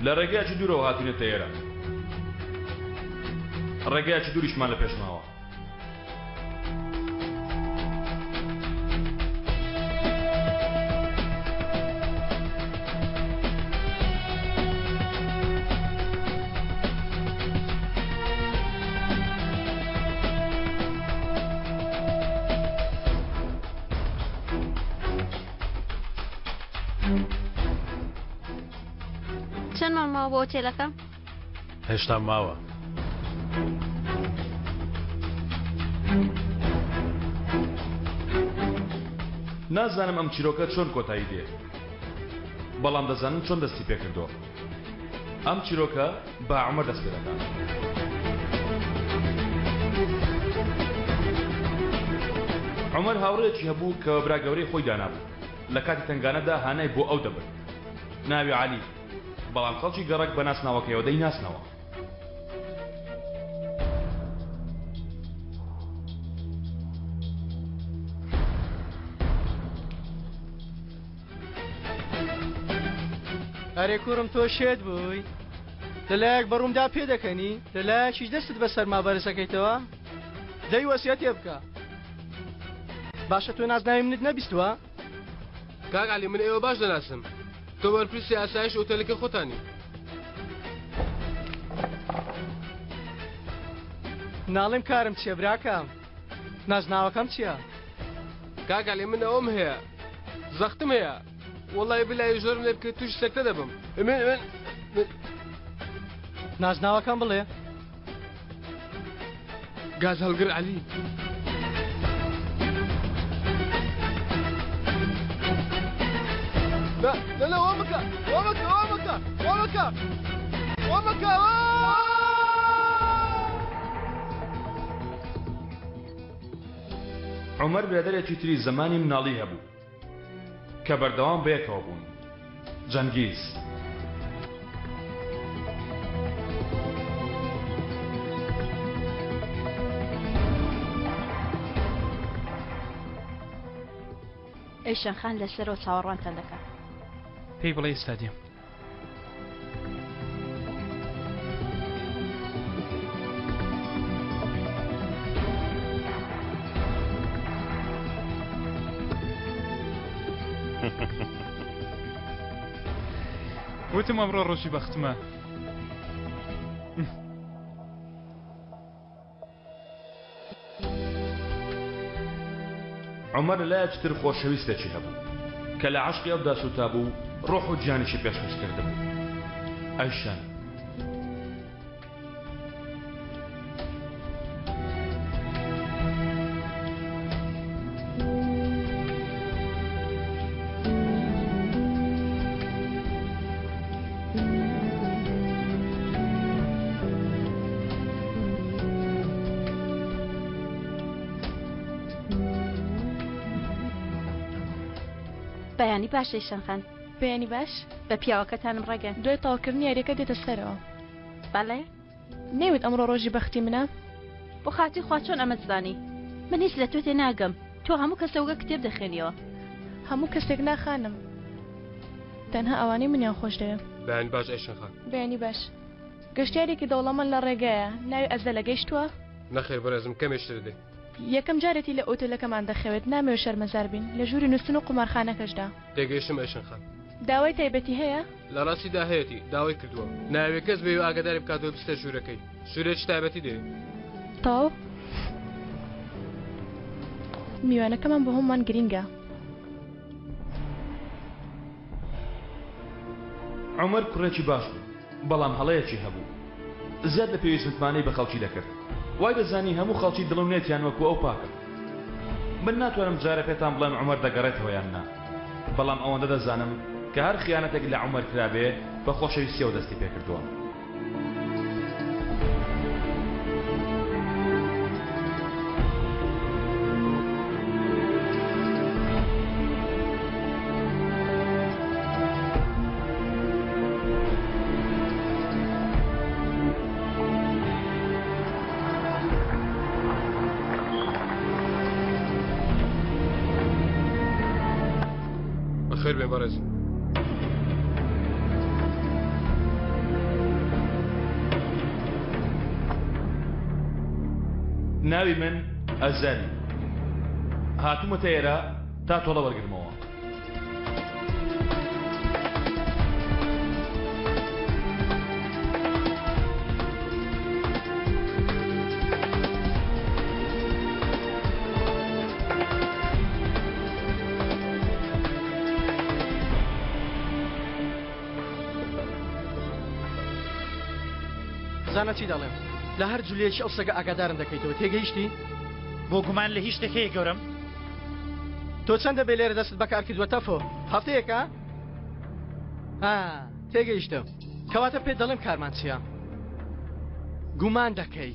لە ڕێگایەکی دوورەوە هاتوینەتە ئێرە. ڕێگایەکی دووریشمان لە پێش ماوە. چەندمان ماوە بۆ ئۆتێلەکە؟ هێشتا ماوە. نازانم ئەم چیرۆکە چۆن کۆتایی دێ بەڵام دەزانم چۆن دەستی پێکردووە ئەم چیرۆکە بە عومەر دەست پێ دەکات. عومەر هاوڕێیەکی هەبوو کە بە برا گەورەی خۆی دانابوو لە کاتی تەنگانەدا هانای بۆ ئەو دەبرد ناوی عەلی بەڵام خەڵکی گەڕەک بە ناسناوەکەیەوە دەیناسنەوە. ئەرێ کوڕم تۆ شێت بووی؟ لەلایەک بەڕوومدا پێدەکەنی لەلایەکیش دەستت بەسەرما بەرزەکەیتەوە دەی وەسیەتێ بکە باشە تۆ نازناوی منت نەبیستووە؟ کاک عەلی من ئێوە باش دەناسم تۆ بەرپرسی ئاسایش ئوتێلەکەی خۆتانی. ناڵێم کارم چیە براکەم نازناوەکەم چیە؟ کاک عەلی من ئەوەم هەیە زەختم هەیە وەڵی بلای زۆرم لێ بکەیت تووشی سەکتە دەبم من من من نازناوەکەم بڵێ. گاز هەڵگر عەلی. نا نا نا وا مەکە وا مەکە وا مەکە وا مەکە وا مەکە عومەر برادەرێکی تری زەمانی مناڵی هەبوو کە بەردەوام بەیەکەوە بوون. جەنگیز. ئەیشەن خان لەسەرەوە چاوەڕوانتان دەکا. پێی بڵێ ئێستا دێم. وتم ئەمڕۆ ڕۆژی بەختمە. عومەر لە لایەکی تر خۆشەویستێکی هەبوو کە لە عەشقی ئەودا سووتابوو و ڕۆح و گیانیشی پێشکەش کردبوو. ئەیشەن. بەیانی باش ئەیشەن خان. بەیانی باش. بە پیاوەکەتانم ڕاگەیاند. دوای تەواوکردنی یاریەکە دێتە سەرەوە. بەڵێ؟ نەیوت ئەمڕۆ ڕۆژی بەختی منە؟ بۆ خاتری خوا چۆن ئەمەت زانی؟ من هیچ لە تۆ تێناگەم. تۆ هەموو کەسە وەک کتێب دەخوێنیەوە. هەموو کەسێک نا خانم. تەنها ئەوانەی منیان خۆش دەوێ. بەیانی باش ئەیشەن خان. بەیانی باش. گەشتیارێکی دەوڵەمەند لە ڕێگایە، ناوی ئەزەلە، گەیشتووە؟ نەخێر بەڕێزم کەمێکی تر دێ. یەکەم جارێتی لە ئۆتێلەکەمان دەخەوێت، نامەوێ شەرمەزار بین، لە ژووری نووستن و قومارخانەکەشدا. تێگەیشتم ئەیشەن خان. داوای تایبەتی هەیە؟ لە ڕاستیدا هەیەتی، داوای کردووە. نایەوێ کەس بێی و ئاگاداری بکاتەوە بچێتە ژوورەکەی. ژوورێکی تایبەتی دەوێ. تەواو. میوانەکەمان بۆ هەموومان گرینگە. عومەر کوڕێکی باش بوو، بەڵام هەڵەیەکی هەبوو. زیاد لە پێویست متمانەی بە خەڵکی دەکرد. وای دەزانی هەموو خەڵکی دڵ و نێتیان وەکو ئەو پاکە. من ناتوانم جارێ پێتان بڵێم عومەر دەگەڕێتەوە یان نا، بەڵام ئەوەندە دەزانم کە هەر خیانەتێک لە عومەر کرابێ بە خۆشەویستیەوە دەستی پێکردووە. بەخێر بێن بەڕێز. ناوی من ئەزەل. هاتوومەتە ئێرە تا تۆڵە وەرگرمەوە. زانە چی دەڵێم لە هەر جولەیەکی ئەو سەگە ئاگادارم دەکەیتەوە تێگەیشتی؟ بۆ گومان لە هیچ شتێک هەیە گەورەم؟ تۆ چەندە بێ لێرە دەستت بەکار کردووە تەفۆ هەفتەیەکە؟ ها تێگەیشتم کەواتە پێت دەڵێم کارمان چییە گومان دەکەی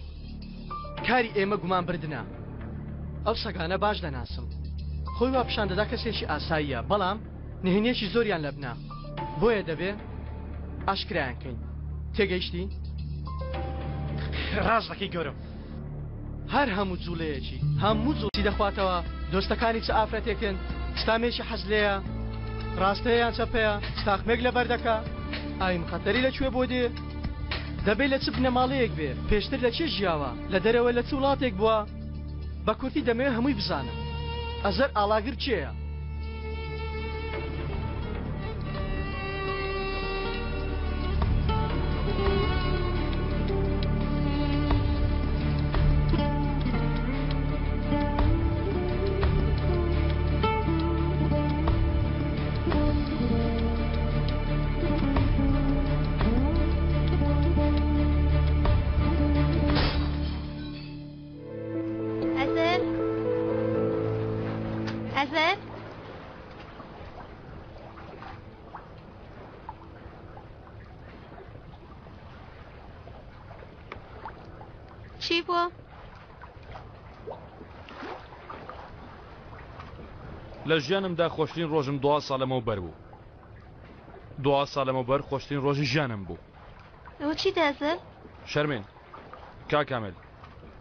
کاری ئێمە گومان بردنە ئەو سەگانە باش دەناسم خۆی وا پیشان دەدا کەسێکی ئاساییە بەڵام نهێنیەکی زۆریان لەبنا بۆیە دەبێ ئاشکرایان کەین تێگەیشتی؟ ڕاست دەکەی گەورەم. هەر هەموو جوڵەیەکی هەموو جوڵی دەخواتەوە دۆستەکانی چ ئافرەتێکن ستامێکی حەز لێیە ڕاستەیە یان چەپەیە تاقمێک لەبەر دەکا ئایم خەتەری لە کوێ بۆ دێ دەبێ لە چ بنەماڵەیەک بێ پێشتر لە چێ ژیاوە لە دەرەوە لە چ وڵاتێک بووە بە کورتی دەمەوێ هەمووی بزانم ئەزەر ئاڵاگر کێیە؟ ئەزەل ئەزەل چی بووە؟ لە ژیانمدا خۆشترین ڕۆژم دوا ساڵ لەمەوبەر بوو. دوا ساڵ لەمەوبەر خۆشترین ڕۆژی ژیانم بوو. ئەوە چیتە ئەزەل؟ شەرمێن کاک کامل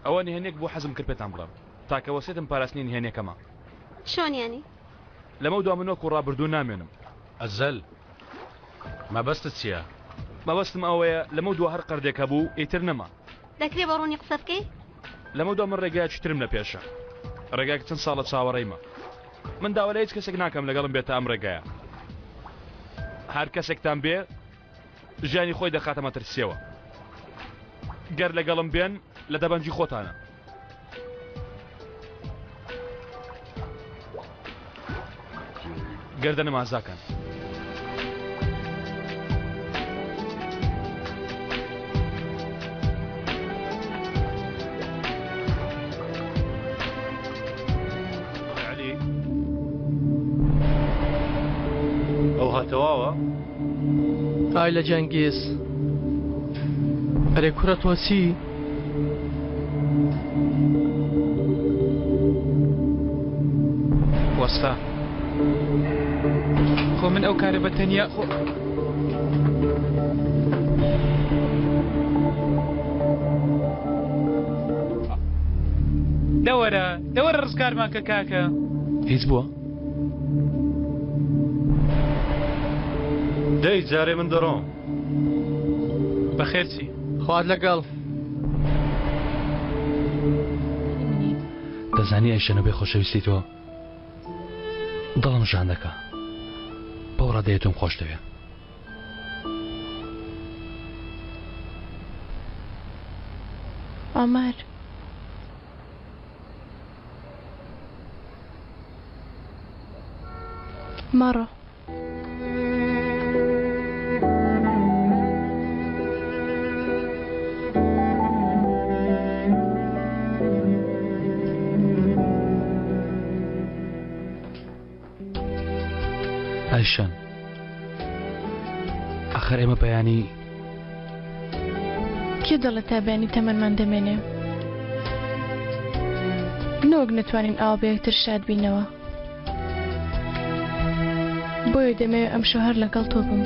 ئەوە نهێنیەک بوو حەزم کرد پێتان بڵێم تاکە وەسێتم پاراستنی نهێنیەکەمە. چۆن یانی؟ لەمەو دوا من وەکو ڕابردوو نامێنم. ئەزەل مەبەستت چیە؟ مەبەستم ئەوەیە لەمەو دوا هەر قەردێک هەبوو ئیتر نەما. دەکرێ بە ڕوونی قسە بکەی؟ لەمەو دوا من ڕێگایەکی ترم لە پێشە. ڕێگایەک چەند ساڵە چاوەڕێیمە. من داوا لە هیچ کەسێک ناکەم لەگەڵم بێتە ئەم ڕێگایە. هەر کەسێکتان بێ ژیانی خۆی دەخاتە مەترسیەوە. گەر لەگەڵم بێن لە دەبەنگی خۆتانە. گەردەنم ئازاکەن. ئەوها تەواوە؟ ئای لە جەنگیز ئەرێ کوڕە تۆ چی؟ وەستا خۆ من ئەو کارە بە تەنیا خۆ دەوەرە دەوەرە ڕزگارمان کە کاکە هیچ بووە؟ دەی جارێ من دەڕۆم. بەخێر چی؟ خوات لەگەڵ. دەزانی ئەی شەنە بێ خۆشەویستی تۆ دڵم ژان دەکا بەو ڕادەیە تۆم خۆش دەوێ. عومەر. مەڕۆ. ئایشان ئەخەر ئێمە بەیانی کێ دەڵێ تا بەیانی تەمەنمان دەمێنێ؟ نەوەک نەتوانین ئاوا بە یەکتر شاد بینەوە. بۆیە دەمەوێ ئەمشەو هەر لەگەڵ تۆ بم.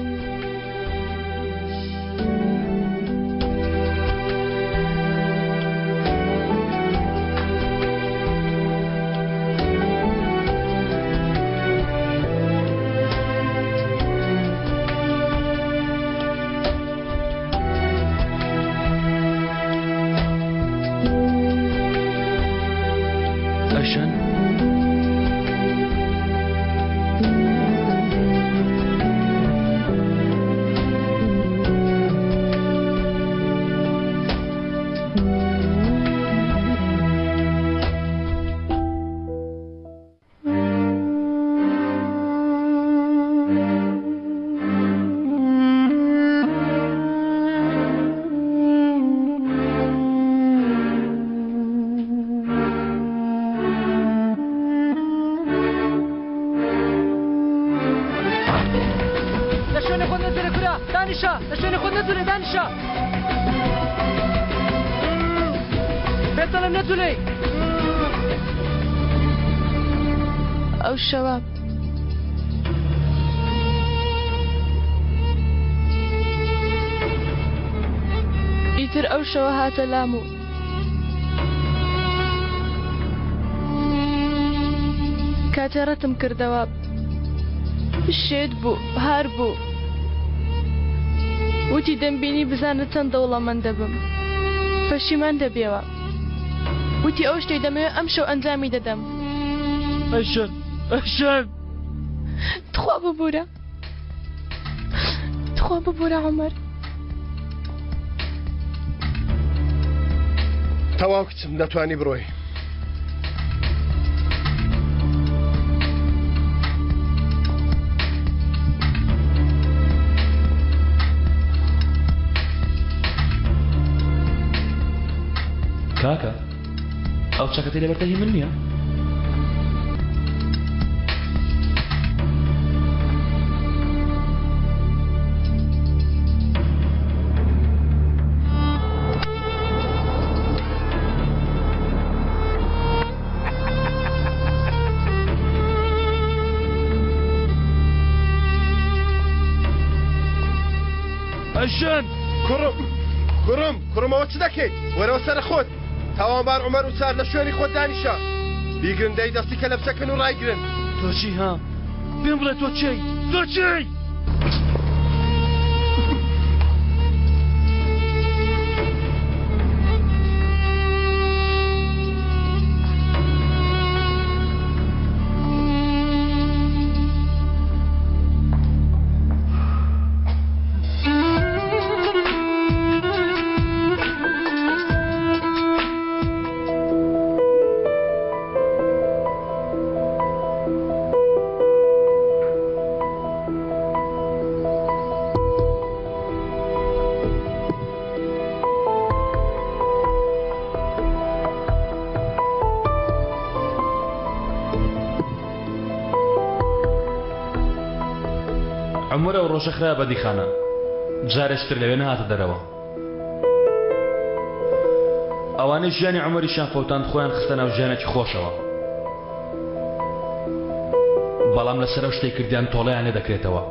دانیشە. پێت دەڵێم نەجولێی. ئەو شەوە ئیتر ئەو شەوە هاتە لام و کاتێ ڕەتم کردەوە شێت بوو هار بوو وتی دەمبینی بزانە چەند دەوڵەمەند دەبم پەشیمان دەبیەوە وتی ئەو شتەی دەمەوێت ئەم شەو ئەنجامی دەدەم ئەشەن ئەشەن تخوا ببورە تخوا ببورە عومەر. تەواو کچم دەتوانی بڕۆی. کاکە ئەو چەکەتەی لەبەرتە هی من نییە؟ ئەژەن کوڕم کوڕم کوڕمەوە چ دەکەیت وەرەوە سەر خۆت تاوانبار عومەر ئوچار لە شوێنی خۆت دانیشە. بیگرن دەی دەستی کەلەپچەکەن و ڕایگرن. تۆ چی ها؟ پێم بڵێ تۆ کێی؟ تۆ کێی؟ عومەر ئەو ڕۆژە خرایە بەندیخانە جارێکی تر لەوێ نەهاتە دەرەوە. ئەوانەی ژیانی عومەریشیان فەوتاند خۆیان خستە ناو ژیانێکی خۆشەوە بەڵام لەسەر ئەو شتەی کردیان تۆڵەیان لێ دەکرێتەوە.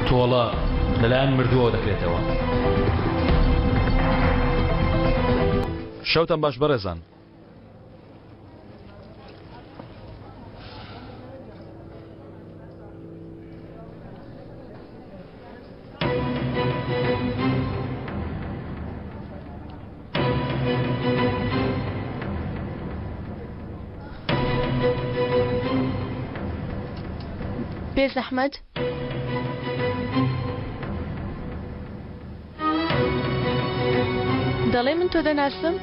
تۆڵە لەلایەن مردووەوە دەکرێتەوە. شەوتان باش بەڕێزان. بێزەحمەت. دەڵێ من تۆ دەناسم؟